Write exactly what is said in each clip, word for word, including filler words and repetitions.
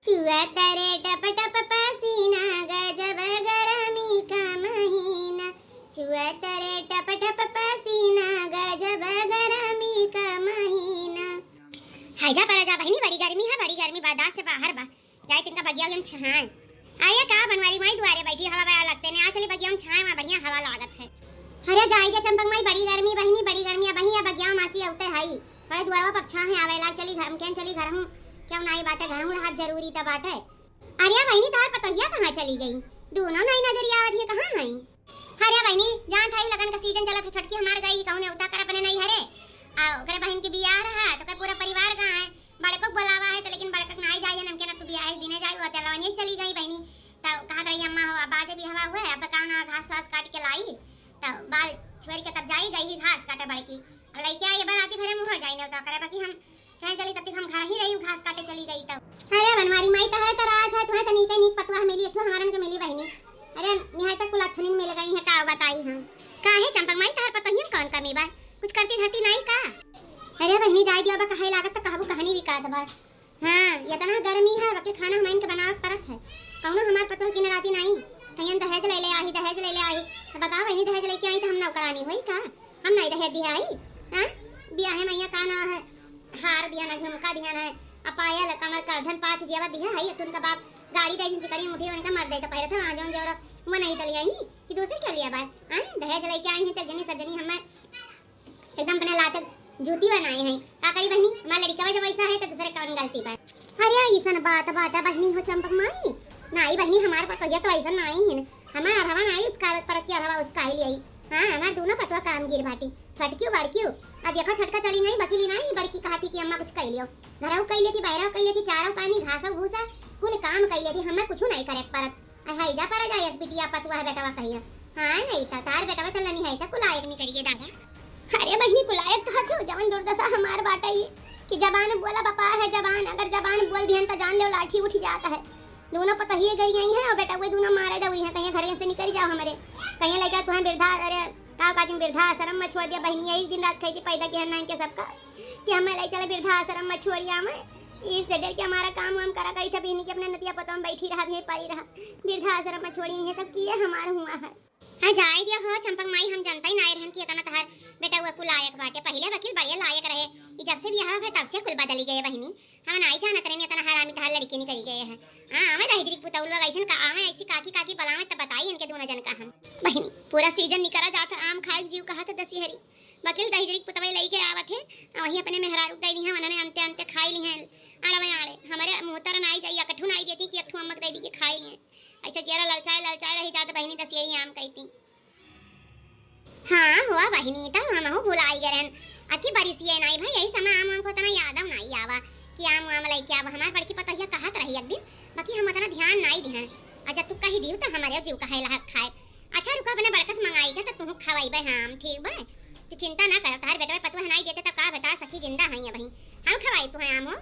चुअत रे टप टप पसीना, गजब गरमी का महीना। चुअत रे टप टप पसीना, गजब गरमी का महीना। हाय जा परा जा बहिनी, बड़ी गर्मी है, बड़ी गर्मी बर्दाश्त से बाहर बा। जाई तिनका बगिया उगिया में छहाए। अरे का बनवारी माई दुआरे बैठी, हवा बया लगते ने, आ चली बगिया में छहाए, वहाँ बढ़िया हवा लागत है। अरे जाई दे चंपक माई, बड़ी गर्मी बहिनी, बड़ी गर्मी। अबही या बगिया में मासी अउते हई, बड़े दुआरवा पर छाहे आवे लाग। चली घर में, केन चली घर हूँ, क्यों नाई बाटे घर हूँ, रहत जरूरी त बाटे। अरे बहिनी, तोहर पतोहिया कहाँ चली गई? दूनो नाई नजरिया आवत है, कहाँ हई? अरे बहिनी, जानत हई लगन का सीजन चलत है, छोटकी हमार गई कहूँ नेवता कर अपने नैहरे, आ ओकरे बहिन के बियाह रहा तो ओकर पूरा परिवार गा है। बड़को बोलावा है तो लेकिन बड़कक नाई जाई है, हमके ना तू बियाह के दिने जाई, वो तेलवनिया चली गई बहिनी। तो कहत रही अम्मा हो, अब आज बियाह हुआ है, अब का ना घास वास काट के लाई, तो बाल छोड़ के तब जाई गई ही घास काटे बड़की। अब लइके आई बराती भरे मुँह जाई नेवता करे, बाकी हम कहे चली तब तक हम घर ही रही, घास काटे चली गई तब। अरे बनवारी माई, तहरे त राज है, तुहे त नीके नीक पतुआ मिली, एक ठो हमारन के मिली बहिनी। अरे निहाय तक कुल अच्छनिन मिल गई है, का बताई हम। काहे चंपक माई, तहर पतोहियन कौन कमी बा? कुछ करती धरती नाई का? अरे बहिनी जाए दिया बा, कहे लागत त कहबू कहानी बिकात बा। हाँ, इतना गर्मी है, बाकी खाना हमाइन के बनावे के परत है। कौनो हमार पतोह की नराती नाई, कहियन दहेज ले ले आही, दहेज ले ले आही। तो बताओ बहिनी, दहेज लेके आई तो हम नौकरानी होई का? हम नाई दहेज दिया आई? हाँ, बियाहे मइया का ना है, हार दिया ना, झुमका दिया ना, आ पायल, कमर, करधन, पाँच जेवर दिया है, तुनका बाप गाड़ी दे जिनसे करी उठी, उनका मर दे तो पहले था, वहाँ जौन जेवर वो नहीं दलिया ही कि दूसरे क्या लिया बात? हाँ, दहेज लेके आई है तो जनी सब जनी हमें एकदम अपने लाते जूती बनाए हैं। का करी बहिनी, हमार लड़िकवा जब ऐसा है तो दूसरे कौन गलती बा? अरे ऐसन बात बाटा बहिनी हो चंपक माई, नाई बहिनी हमार पतोहिया तो ऐसा नाई है, हमार हवा नाई उसका परत के हवा उसका ही लियाई। हाँ, हमार दोनों पतवा कामगीर बाटी, छोटकियो बड़कियो। अब देखो छोटका चली नहीं, बकिली नहीं, बड़की कहा थी कि अम्मा कुछ कह लियो, घरऊ कह लेती, बहरऊ कह लेती, चारो पानी, घासो भूसा, कुल काम कह लेती, हमें कुछ नहीं करे परत। आ, है जा परा जा, यस बिटिया पतुआ है बेटवा कहिया। हाँ, नहीं था, तार बेटवा तो लनी है, था कुलायक नहीं करिए दादा। अरे बहिनी, कुलायक कहा थो, जवन दुर्दशा हमार बाटा ये कि जबान बोला बपार है जबान, अगर जबान बोल दिहन तो जान लो लाठी उठ जाता है। दोनों पतहिए गई गई हैं और बेटा वो दोनों मारे दे हुई हैं, कहीं घर से निकल जाओ हमारे, कहीं ले जाओ तुम्हें वृद्धा, अरे का कहती वृद्धा आश्रम में छोड़ दिया बहिनी, यही दिन रात खाई थी पैदा किया ना इनके सबका कि हमें ले चले वृद्धा आश्रम में छोड़ आवे। इससे डर के हमारा काम वाम करा करी था, बहिनी के अपने नतिया पतोह में बैठी रहा, भी पारी रहा, वृद्धा आश्रम में छोड़ी है, तब किए हमार हुआ है। हाँ, जाए दिया हो चंपक माई, हम जनता ही नाई रहन कि इतना तहार बेटा हुआ कुल लायक बाटे। पहिले वकील बढ़िया लायक रहे, ई जब से बियाह भे तब से कुल बदली गए बहिनी। हम नाई जानत रहनी इतना हरामी तहार लड़की निकल गए हैं। हाँ, आवे दहेजरी पुतौल लोग ऐसन का आवे, ऐसी काकी काकी बुलावे तब बताई इनके दोनों जन का हम। बहिनी, पूरा सीजन निकला जात है, आम खाए जीव कहा था दसी हरी। वकील दहेजरी पुतवे लई के आवत है, आ वहीं अपने मेहरारू दे दी हैं, उन्होंने अंते अंते खाई ली हैं। आड़े आड़े, हमारे मुँह तर नाई जाई, अकठू नाई देती कि अकठू अम्मक दे दी कि खाई ली हैं। ऐसे जियरा ललचाए ललचाए रही जात बहिनी दसियरी आम कहती। हाँ हुआ बहिनी, त हमहू भुलाई गए रहन। अकी बरिस ये नाई भाई, यही समय आम वाम को उतना यादव नाई आवा कि आम वाम लइके आवा। हमार बड़की पतोहिया कहत रही एक दिन, बाकी हम उतना ध्यान नाई दिहन। अच्छा तू कही दिहू त हमारे जीव कहे लहक खाए। अच्छा रुका अपने बड़कस मंगाई के त तुहू खवाई बे आम, ठीक बा? तू चिंता ना कर, तार बेटवा पतुआ नाई देते त का बेटा सखी जिंदा है अबही, हम खवाई तुहे आम हो।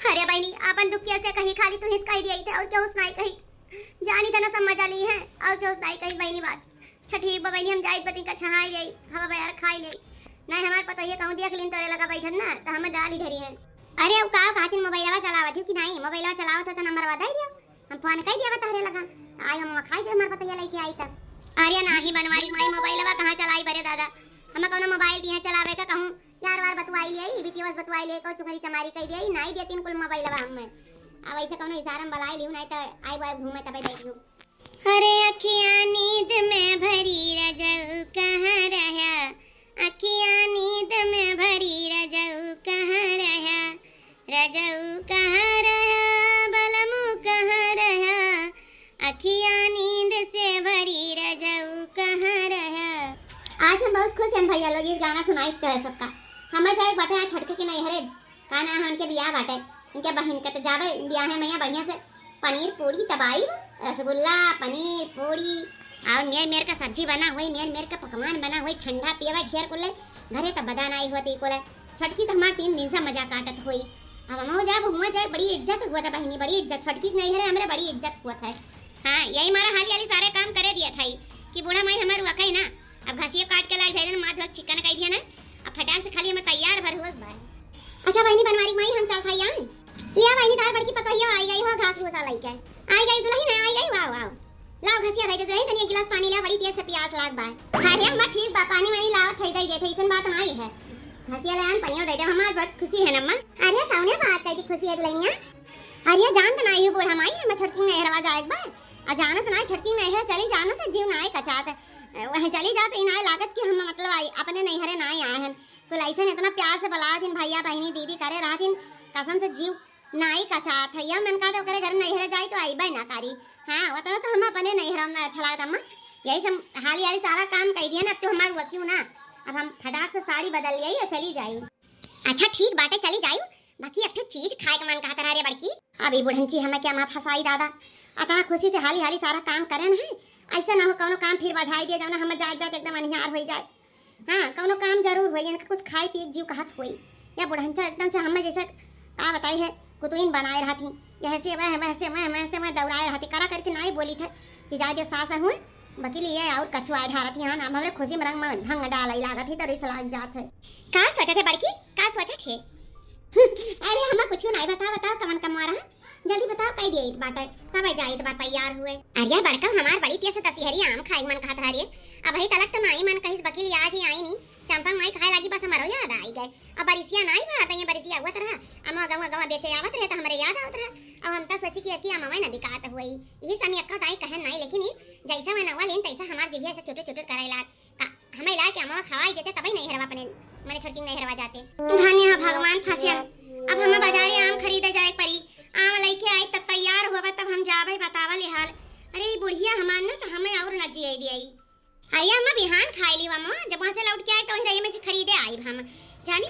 अरे बहिनी, आपन दुख कैसे कही, खाली तू हिस कही दिया थे और क्या उस नाई कही। जानी तना समझ आ ली है और क्या उस नाई कही बहिनी बात। अच्छा ठीक बा बहिनी, हम जाइत बा तिनका छहाई ले, हवा बयार खाई ले। नहीं हमार पतोहिया कहूँ देख लिन तोरे लगा बैठन ना, तो हमें दाल ही ढरी है। अरे वो का कहतिन मोबाइलवा चलावत हो कि नहीं, मोबाइलवा चलावत हो तो नंबर बता दियो, हम फोन कर दिया तहरे लगा। आई हम खाई जे हमार पतोहिया लेके आई तब। अरे नाही बनवारी माई, मोबाइलवा कहाँ चलाई बरे दादा, हमें कौनो मोबाइल दिए चलावे का कहूँ। यार वार बतुआई लिया, ई बिटिया बस बतुआई लिया, को चुकरी चमारी कह दिया, ई नाई दिया तीन कुल मोबाइलवा हमें। अब ऐसे कौनो इशारा में बुलाई लियो, नहीं तो आई बाय घूमे तबे देख लूँ। अरे अखिया नींद में भरी रजऊ कहाँ रहा, अखिया नींद में भरी रजऊ कहाँ रहा, रजऊ कहाँ रहा, बलमू कहाँ रहा, अखिया नींद से भरी रजऊ कहाँ रहा। आज हम बहुत खुश हैं भैया लोग, इस गाना सुनाई तो है सबका। हमें जाए बाटे आज छोटके के नैहरे, का ना है उनके बियाह बाटे, उनके बहिन के तो जावे बियाहे में बढ़िया से पनीर पूरी तबाई, रसगुल्ला, पनीर पूरी और मेर मेर का सब्जी बना हुई, मेर मेर का पकवान बना हुई, ठंडा पियवा ढेर कुले, घरे तो बदा नाई होती कुले। छोटकी तो हमार तीन दिन से मजा काटत हुई। अब हम जाब हुआ जाए, बड़ी इज्जत हुआ था बहिनी, बड़ी इज्जत। छोटकी के नैहरे हमरे बड़ी इज्जत हुआ था। हाँ, यही मारा हाली हाली सारे काम करे दिया था कि बूढ़ा माई हमार हुआ कही ना, अब घसिया काट के लाई दे देना, माथ धोक चिकन कही दिया ना, अब फटाक से खाली हमें तैयार भर हुआ बा। अच्छा बहिनी बनवारी माई, हम चल था यहाँ। लिया बहिनी, तार बड़की पतोहिया आई गई हो, आई गई, आई गई दुलहिन, आई गई, वाह, वाह। लाओ घसिया दे दे दुलहिन, तनी एक गिलास पानी ला, बड़ी तेज से पियास लाग बा। अरे अम्मा ठीक बा, पानी वानी लावत है, दे देते, ऐसन बात नाई है। घसिया ले आन, पनियो दे दे, हम आज बहुत खुशी है ना अम्मा। अरे कौने बात कही खुशी है दुलहिनिया? अरे जानत नाई हो बूढ़ा माई, हम छोटकी नैहरवा जाए बा। आ जानत नाई छोटकी नैहर चली जाना तो जीव नाई कचात। वह चली जात ई नाई लागत कि हम मतलब आई, अपने नैहरे नाई आए हैं। कुल ऐसे इतना प्यार से बुला दिन भैया बहनी दीदी करे रहा दिन, कसम से जीव नाई कचात है, या मन का तो ओकरे घर नैहरे जाई तो आईबे ना करी। हाँ, उतना तो हम अपने नैहर में अच्छा लागत अम्मा। यही सब हाली हाली सारा काम कर दिया ना, अब तो हमार हुआ क्यों ना, अब हम फटाक से साड़ी बदल लिया और चली जाई। अच्छा ठीक बाटे, चली जाई, बाकी एक ठो चीज खाए के मन कहत रहा रे बड़की। अब ई बुढ़ंची हमें क्या माँ फंसाई दादा, इतना खुशी से हाली हाली सारा काम करेन है, ऐसे ना हो कौनो काम फिर बझाई दे जाओ ना, हमें जात जात एकदम अनिहार हो जाए। हाँ, कौनो काम जरूर होई, इनका कुछ खाए पिए के जीव कहत होई। या बुढ़ंचा एकदम से हमें जैसे का बताई है, कुतुइन बनाए रहत ही, यह से वह, वह से वह, वह से वह दौड़ाए रहत ही, करा करके नाई बोली थे कि जाए दे सास हुए, बकिल ये और कछुआ ढारत ही, हाँ, नाम हमरे खुशी में रंग में ढंग डाल लागत ही, तो रिस लाग जात है। का सोचत है बड़की, का सोचत है? अरे हमें कुछ नाई, बता, बताओ कवन कमवा रहा? जल्दी बताओ, कह दिया इत बाटे, तब जाए इत बात तैयार हुए। अरे बड़का हमार बड़ी पिया से दशहरी आम खाए मन कहत हरे। अब ही तलक तो माई मन कहिस बकिल आज ही आई नी, चंपा माई खाए लागी बस हमरो याद आई गए। अब बरिसिया नाई बा, तइये बरिसिया हुआ तरह, अम्मा गवा गवा बेचे आवत रहे तो हमरे याद आवत रहा। अब हम तो सोची कि अकी अम्मा ना बिकात हुई, यही समय अक्का दाई कहन नाई, लेकिन ये जैसा मैं नवा लेन तैसा हमार जिभिया से चुटुर चुटुर करे लाग। का, हमें लाए के अमवा खवाई देते, तबई नैहरवा अपने, मने छोटकी नैहरवा जाते। धन्य है भगवान फंसिया। अब हमें बाजारे आम खरीदे जाए परी। आम लेके आई तब तैयार होबा, तब हम जाबे बतावा ले हाल। अरे, ई बुढ़िया हमार ना, तो हमें और न जिए दियाई। अरे अम्मा, बिहान खाई ली अम्मा, जब वहाँ से लौट के आए तो वही रही में से खरीदे आई हम। जानी,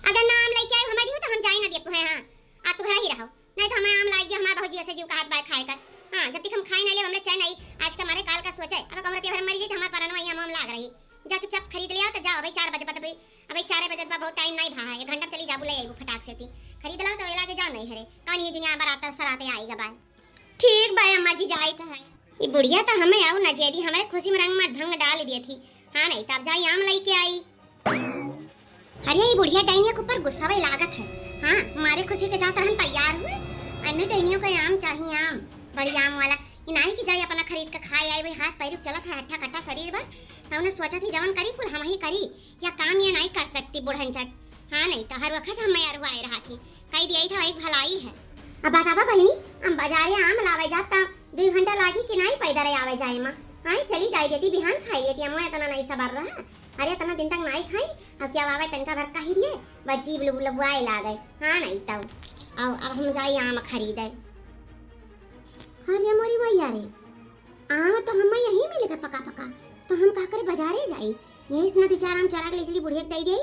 अगर ना आम लेके आए हमारी हो तो हम जाए ना दिए तुम्हें, हाँ, आ तू ही रहो। नहीं तो हमें आम लाग गया, हमार भौजी ऐसे जीव कहत बाय खाए कर। हाँ, जब तक हम खाए ना ले, हमरे चैन आई, आज का मारे काल का सोचे। अब कहूँ रतिया भर मरी जाई, तो हमार परानवा यहाँ आम लाग रही। जा चुपचाप खरीद ले आओ, तो जाओ, अबे चार बजे बा, अबे चार बजे बा, बहुत टाइम नहीं भा है, एक घंटा में चली जाबू, ले आईबू फटाक से सी। खरीद लाओ, तो लागे जाओ नहीं हरे, कौन ये दुनिया बरात सराते आएगा बाय। ठीक बाय अम्मा जी, जाए तो है। ये बुढ़िया तो हमें आओ ना जेदी, हमारे खुशी में रंग में ढंग डाल दिए थी। हाँ, नहीं तब जाई आम लेके आई। अरे, ई बुढ़िया डैनिया के ऊपर गुस्सा वही लागत है। हाँ, मारे खुशी के जात रहन तैयार हुए। अन्य डैनियों का आम चाहिए, आम, बड़ी आम वाला। ई नाई कि जाई अपना खरीद के खाए आई, वही हाथ पैर चलत है, हट्ठा कट्ठा शरीर बा। तो उन्हें सोचत ही जवन करी, कुल हम ही करी। या काम ये नाई कर सकती बुढ़न चट। हाँ, नहीं तो हर वक्त हम यार हुआ रहा थी। कही दिया था, एक भलाई है। अब बतावा बहिनी, हम बाजारे आम लावे जात, ता दुई घंटा लागी कि नाई पैदल आवे जाए मा। हाँ, चली जाए देती, बिहान खाई लेती, हम इतना नहीं सबर रहा। अरे, इतना दिन तक नाई खाई, अब क्या बाबा तनका भर कही दिए, बस जीभ लुब लुबुआए लागे। हाँ, नहीं तब। आओ, अब हम जाई आम खरीदे। अरे मोरी भैया रे, आम तो हम यहीं मिले था पका पका, तो हम का करे बाजारे जाई? यहीं से ना दो चार आम चोरा के ले चली बुढ़िया के दे दे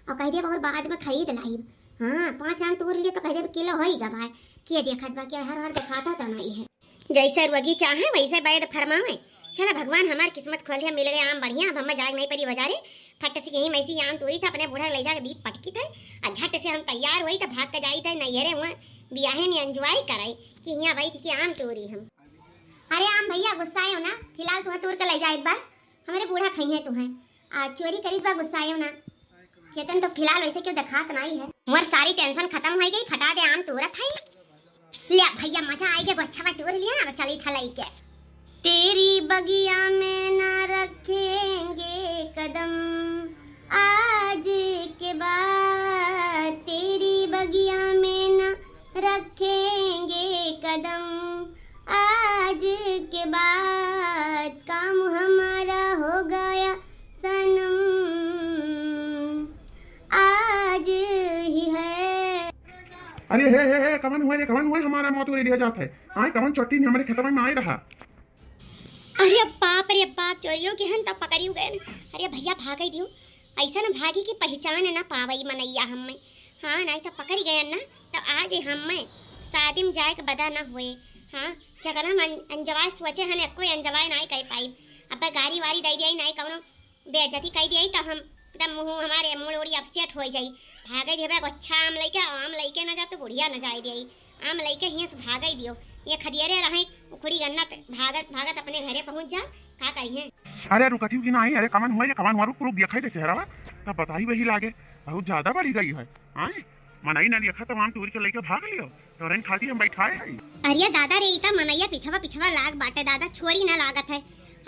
और कह दे, और बाद में खरीद लाई। हाँ, पाँच आम तोड़ लिए तो कह दे किलो हो ही गवा है। के देखत बा, क्या हर हर दिखाता तो नहीं है। जैसे रोगी चाहे वैसे वैद फरमावे। चला भगवान हमार किस्मत खोल दिया, मिल गए आम बढ़िया। अब हमें जाग नहीं पड़ी बाजारे, फट से यहीं में से आम तोरी था, अपने बूढ़ा ले जाके दीप पटकी थे, और झट से हम तैयार हुई तो भाग के जाई थे नैहरे, हुआ बियाहे में एंजॉय कराई कि यहाँ बैठ के आम तोरी हम। अरे आम भैया गुस्साए हो ना, फिलहाल तुम्हें तोड़ के ले जाए बा, हमारे बूढ़ा खाइए तुम्हें, आ चोरी करीत बा गुस्साए हो ना। चेतन तो फिलहाल वैसे क्यों दिखात नहीं है। मोर सारी टेंशन खत्म हो गई, फटा दे आम तोरत है। ले भैया, मजा आइगे, गोच्छा बटोर लिया, अब चली था लइके। तेरी बगिया में ना रखेंगे कदम, आज के बाद तेरी बगिया में ना रखेंगे कदम, आज के बाद काम हमारा हो गया सनम, आज ही है। अरे हे, हे, हे, कवन हुए रे, कवन हुए, हमारा मौत ले लिया जात है। आए, कवन चोटी ने हमारे खेतवा में आए रहा। अरे बाप रे बाप, चोरियों के हन तब पकड़ी गए। अरे भैया, भागे दियो, ऐसा न भागी कि पहचान न पावई मनैया हमें। हाँ, नहीं तो पकड़ी गए ना, तो आज हमें शादी में जाए के बदा न हुए। हाँ, जगन हम अन-, enjoy सोचे हन, एको enjoy नहीं कर पाई। अब गारी वारी दे दिया, नहीं कौनो बेइज्जती कह दिया तो हम एकदम मुँह हमारे मूड़ उड़ी upset हो जाई। भागे दियो बे, अच्छा आम लेके, आम लेके ना जा तो बुढ़िया ना जाए दिया, आम लेके हियाँ से भागे दियो। ये खदियरे रहे उखड़ी गन्ना त-, भागत भागत अपने घरे पहुँच जा, का करिए। अरे रुकती कि नहीं, अरे कमन हुआ, ये कमन हुआ, रुक रुक, दिखाई दे चेहरा, तब बताई वही लागे, बहुत ज्यादा बढ़ी गई है। आए? मनई ना देखा तो आम तूर के लइके भाग लियो, तोरन खाती हम बैठाए हई। अरे दादा रे, ई त मनैया पिछवा पिछवा लाग बाटे दादा, छोड़ी ना लागत है।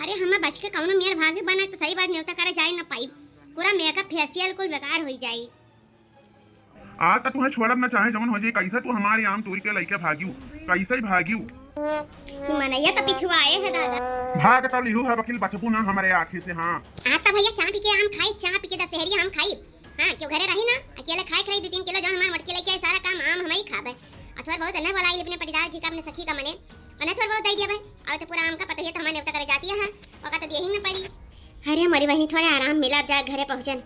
अरे हमें बच के कौनो मेर भागे बना तो सही बात, नेवता करे जाए ना पाई, पूरा मेकअप फेशियल कुल बेकार होई जाई। आ त तुहे छोड़ब ना, चाहे जवन हो जाए, कैसे तू हमारे आम तूर के लइके भागियो, कैसे भागियो? मनैया तो पिछुआ आए है दादा। भाग तो लिहू है वकील, बचबू ना हमारे आँखी से। हाँ। आ त भैया चाय पी के आम खाई, चाय पी के दशहरी आम खाई। हाँ, क्यों घरे रही ना, अकेले खाए खाई दो तीन किलो, जौन हमार मोटकी लइके आई, सारा काम आम हम ही खाबे। और थोड़ा बहुत ना बोलाई अपने पटीदार जी का, अपने सखी का मने, उन्हें थोड़ा बहुत दे दिया भाई। और तो पूरा आम का पता ही है, तो हमारे नेवता करे जाती है, ओका तो दिए ही ना पड़ी। अरे मोरी बहिनी, थोड़े आराम मिला, अब जाए घरे पहुँचन।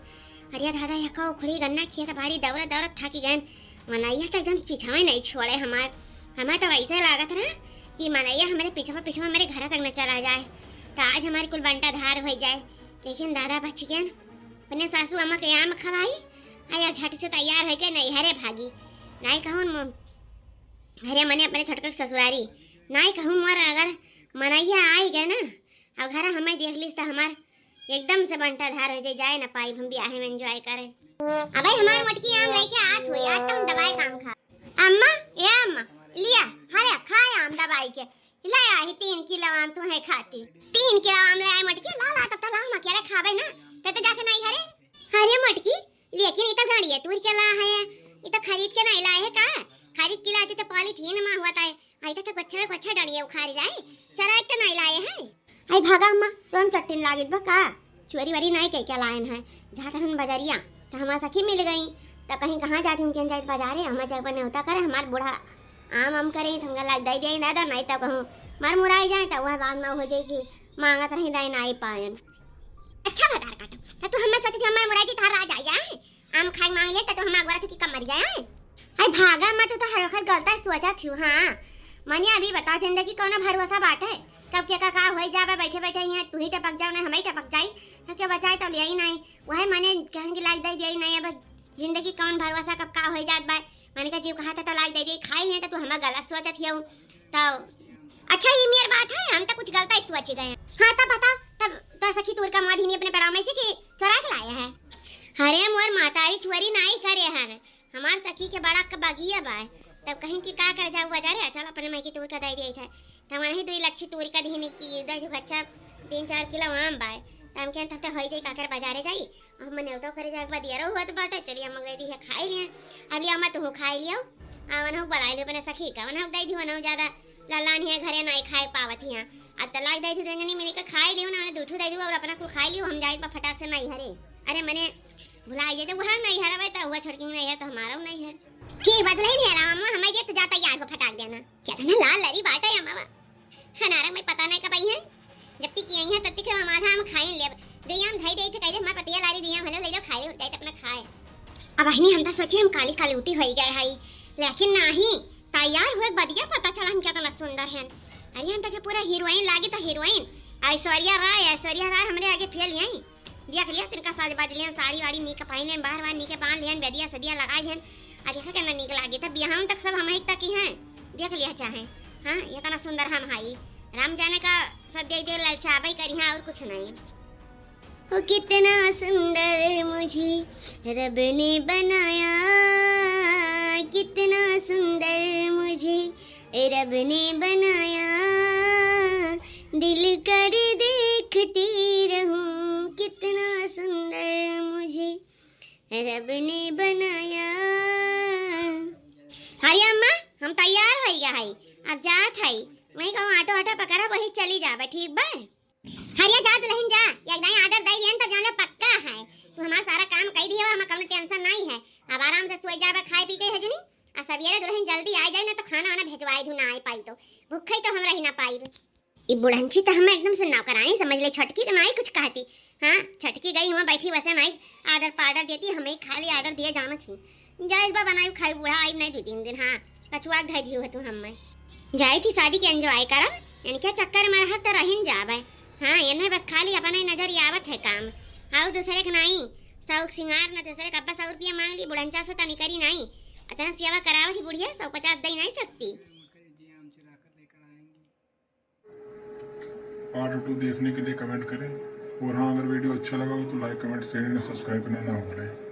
अरे दादा, यह का उखड़ी गन्ना खेत भारी दौड़त दौड़त थाकी गए। मनैया तो एकदम पिछावे नहीं छोड़े हमार। हमें तो वैसे लागत रहा कि मनैया हमारे पिछवा पिछवा मेरे घर तक न चला जाए, तो आज हमारे कुल बंटा धार हो जाए। लेकिन दादा बच गए, अपने सासू अम्मा के आम खवाई, आया झट से तैयार होके नैहरे भागी। नाई कहूँ मो-, अरे मने अपने छोटका के ससुरारी, नाई कहूँ मोर अगर मनैया आई गए ना, अब घर हमें देख लीस तो हमार एकदम से बंटा धार हो जाए, जाए ना पाई हम बियाहे में एंजॉय करे। अबे हमार मोटकी आम लेके आत हुई, आज तो हम दबाई काम खा। अम्मा, ए अम्मा, लिया, हरे खाए आम दबाई के। ले आई तीन किलो आम तुम्हें खाती। तीन किलो आम ले आए मोटकी, ला, ला, तब तो ला, हम अकेले खाबे ना। ते तो जाके नहीं घरे। अरे मोटकी, लेकिन ई तो गाड़िया तूर के ला है, ई तो खरीद के नहीं लाए है का? खरीद के लाती तो पॉलीथीन में हुआ था, आई तो, तो गुच्छा में गुच्छा डंडिया उखाड़ जाए, चरा एक तो नहीं लाए है। आई भागा अम्मा, तुम चट्टिन लागित बा का? चोरी वरी नहीं कह के लायन है, जात रहन बजरिया, तो हमार सखी मिल गई, तो कहीं कहाँ जाती उनके जाए बाजारे, हमार जब नेवता करे, हमार बूढ़ा आम आम करे, तो हमका लाग दे दे दादा, नहीं तो कहूँ मर मुराई जाए, तो वह बात ना हो जाए कि मांगत रही दाई नहीं पायन। अच्छा भतार काटो, तो तू हमें सोचे थी हमारे मुराई जी तार राज आ जाए, आम खाए मांग ले, तो तू हमें अगवा थी कि कम मर जाए। आई भागा मत, तू तो हर वक्त गलत सोचा थी। हाँ, मने अभी बता, जिंदगी कौनो भरोसा बाटे, कब के का, का होई जावे, बैठे बैठे यहाँ तू ही टपक जाओ, ना हम ही टपक जाई, तो के बचाए तो ले ही नहीं। वह मने कहन की लाग दे दे ही नहीं, अब जिंदगी कौन भरोसा, कब का होई जात बा। मने का जीव कहा था तो लाग दे दे, खाई नहीं तो तू हमें गलत सोचत हियो। तो अच्छा, ये मेर बात है, हम तो कुछ गलत ही सोच गए। हाँ, तब बता, तब तो सखी तोर का माँ धीनी अपने पेड़ा में से कि चोरा के लाया है? अरे मोर मातारी चोरी नहीं करे हन, हमार सखी के बड़ा क बगिया बाय, तब कहीं कि का कर जाऊ बाजारे, चल अपने माई के तोर का दे दिए थे। तब वहीं दुई लच्छी तोर का धीनी की दे जो बच्चा तीन चार किलो आम बाय, तब हम कहते हते होई जाई काकर बाजारे जाई, हम नेवता करे जाए के बाद ये रहो हुआ तो बाटे, चलिए हम दे दी है खाई लिए, अब लिया मत हो खाई लियो, आ वनहु बुलाई लियो अपने सखी का, वनहु दे दी, वनहु ज्यादा लल्लान है घरे नहीं खाए पावत है, अब तलाक दे दी, दोनों जनी मिलकर खाई लियो ना, दू ठू दे दी और अपना कुल खाई लियो, हम जाए बा फटाक से नहीं हरे। अरे मने भुला जाए तो वह नहीं हर भाई, तो वह छोड़ के नहीं है तो हमारा नहीं है। की बदले नहीं हला मामा, हमें जे तू जाता यार को फटाक देना। क्या कहना लाल लरी बाटा या मामा। हनारा मैं पता नहीं कब आई है, जब तक आई है तब तक हम आधा हम खाई लेब। दे हम धई दे थे, कह दे हमार पटिया लारी दिया, भले ले लो खाए, जाए तो अपना खाए। अब अहनी हम तो सोचे हम काली काली उठी होई गए हई, लेकिन नहीं, तैयार हुए बदिया पता चला हम क्या तो सुंदर हैं। अरे हम तो के पूरा हीरोइन लागी तो हीरोइन, ऐश्वर्या राय, ऐश्वर्या राय हमरे आगे फेल हैं। देख लिया, तिनका साज बाज लियन, साड़ी वाड़ी नीक पहिने, बाहर वाहर नीके बांध लियन, बेदिया सदिया लगा लियन। आ देखा केतना नीक लागे, तब बियाहन तक सब हम ही तक ही हैं। देख लिया चाहे, हाँ, इतना सुंदर हम हाई। राम जाने का सब दे दे ललचावे करी, हाँ, और कुछ नहीं। ओ कितना सुंदर मुझे रब ने बनाया, कितना सुंदर मुझे रब ने बनाया, दिल कर देखती रहूं, कितना सुंदर मुझे रब ने बनाया। अरे अम्मा, हम तैयार हो गया है, अब जात है, वहीं कहूँ ऑटो ऑटो पकड़ा, वही चली जाबे, ठीक बा? अरे जा दुल्हन जा, एक दाई ऑर्डर दे दियन तब जान ले पक्का है, तू हमार सारा काम कई दियो, हमें कौनो टेंशन नहीं है, अब आराम से सोई जाबे, खाए पी के है जुनी। आ सवेरे दुल्हन जल्दी आ जाए ना तो खाना वाना भेजवाए दू, ना आ पाई तो भूखे तो हम रही ना पाई। ई बुढ़ंची तो हमें एकदम से नौकरानी समझ ले, छोटकी तो नाई कुछ कहती। हाँ, छोटकी गई हुआ बैठी वैसे नाई ऑर्डर पार्डर देती, हमें खाली ऑर्डर दिए जाना थी। जाए बा बनाई खाई, बूढ़ा आई नहीं दू तीन दिन। हाँ, कछुआ धै दियो है तू हमें। जाए थी शादी के एंजॉय करब, इनके चक्कर में रहत तो रहिन जाबे। हाँ, इन्हें बस खाली अपने नजर आवत है काम, और दूसरे के नाई। शौक सिंगार न दूसरे का, अब्बा सौ रुपया मांग ली, बुढ़ंचा से तनी करी नाई। अतना सेवा करावत ही बुढ़िया, सौ पचास दे नहीं सकती। पार्ट टू देखने के लिए कमेंट करें, और हाँ, अगर वीडियो अच्छा लगा हो तो लाइक, कमेंट, शेयर एंड सब्सक्राइब करना ना भूलें।